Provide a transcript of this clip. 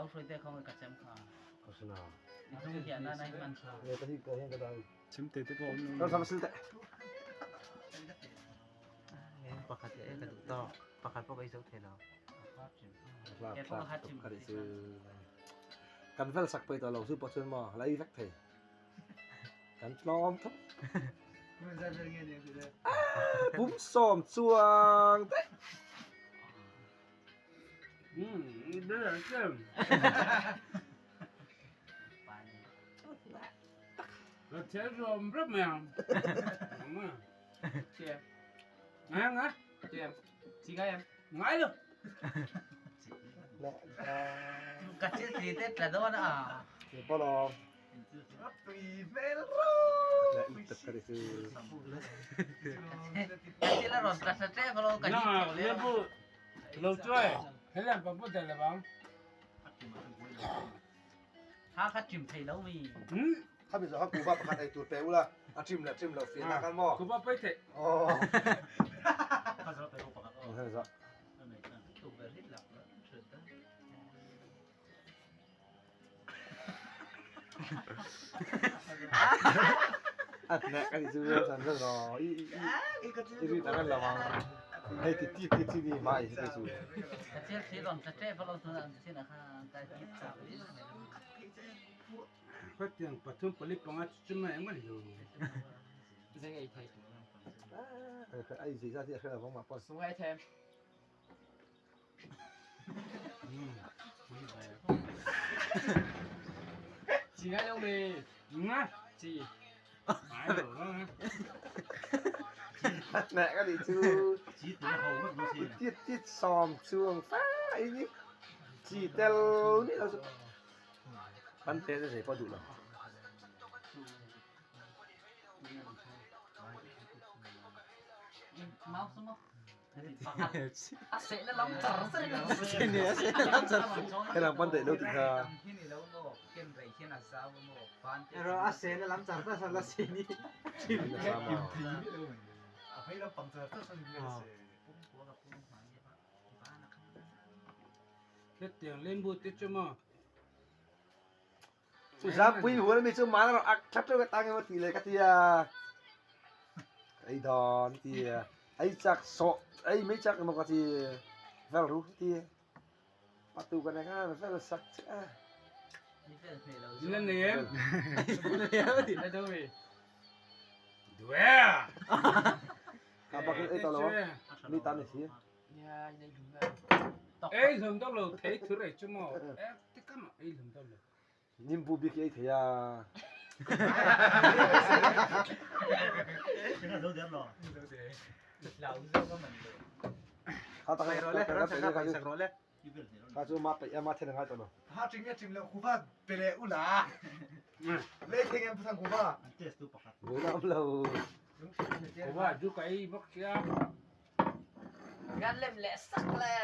Au hruai te khong ka chem kha. I hnung hian na nai man. Chemte te pawh awm lo. Pakhat leh ka duh tawk. Pakhat pawh ka i zo thei lo. Kan vel sak pei tawh lo chu pawh chuan maw la ei vek thei. Kan tlawm thawp. Pum sawm chuang daih. Ka thil thli te tla dawn a. Ka thil a rawn tla thla tep alo ka hip chho leh a. Ha kha chim thei lo mi. Khami zawh kha kuhva pakhat ei tur pe ula a trim leh trim loh fiahna khan maw? Kuhva pawi theih. Aw. A hnek a ni chu san san raw i i i ri tak an lo ang hei ti ti ti ti ni mai hi chu. Ka thil thli rawn tla tep alo tuna an chin a kha kai hip chak viau mai. Khatiang pathum pali panga chu chu mai engmah ni lo. Zeng ei thei. Ai zei za ti a hre lo vang mah pawn. Sungai them. Chỉ ngay đâu mì. Nga. Chỉ. Ngai lo đó. Mẹ cái gì chứ. Tiết tiết sòm chuông phá ấy nhỉ. Chỉ tel ni lo. Pan te te sei pawh duh lo. Helang pan daih lo tih kha. Zampui huan mi chu mana rawh ak that ka tang emaw tih leh ka tia ei dawn tia ei chak sawh ei mai chak emaw ka ti vel ru tia patu ka nei kha vel sak che a. Ila nei em? Ila do mi. Due. Ka bak ei tawh lo a mi tan ni si. Ei hlum deuh lo thei thur ei chu maw e ti kam ei hlum deuh lo. Nimbu bik hi ei thei a. Kha tak kha chu ma peih a ma then a ngai tawh lo. Ha ching nge chim lo khuva pele ula. Le theng em phasang khuva. Buai na awm lo. Khuva ju ka ei bawk sia. Kan lem leh sak le.